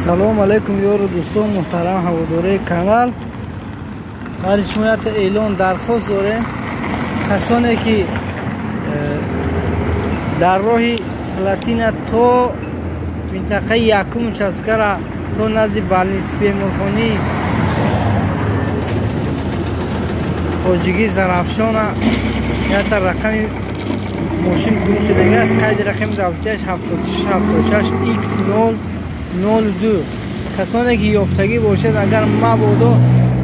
Салом алейкум, ёру дӯстон, муҳтарам ҳаводораи канал. Барои шумо як эълон дархост дорем. Касоне ки дар роҳи Платина то минтақаи якум участкара то назди больниц беморхонаи Хоҷигӣ Зарафшона якта рақами мошин гум шудагӣ аст. Қайди рақами давлатиаш 7676 X 002. Касоне ки ёфтагӣ бошад, агар мабодо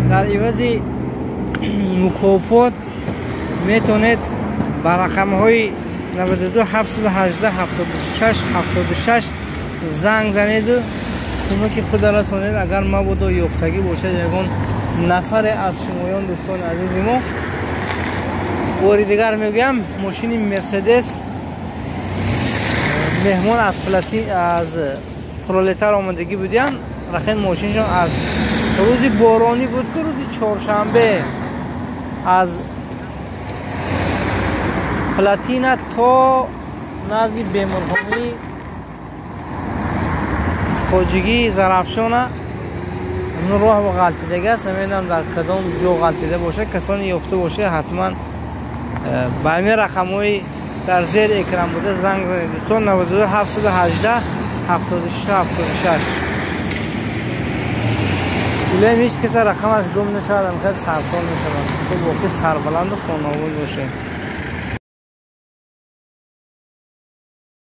дар ивази мукофот метавонед ба рақамҳои 92 718 76 76 занг занеду кӯмаки худа расонед. Агар мабодо ёфтагӣ бошад ягон нафаре аз шумоён, дӯстони азизи мо. Бори дигар мегӯям, мошини Мерседес меҳмон аз Платин аз Пролетар омадагӣ будиям. Рақами мошиншон аз рӯзи боронӣ буд, ки рӯзи чоршанбе аз Платина то назди беморхонаи Хоҷигии Зарафшона роҳ ғалтидаги аст. Намедонам дар кадом ҷо ғалтида бошад. Касоне ёфта бошад, ҳатман ба ҳамин рақамҳои дар зери экран буда занг занед, дӯстон. 92 718 76 76. Илоҳим ҳеҷ каса рақамаш гум нашавад, ҳамихел сарсон нашавад. Дӯстон, боқӣ сарбаланду хонавод бошед.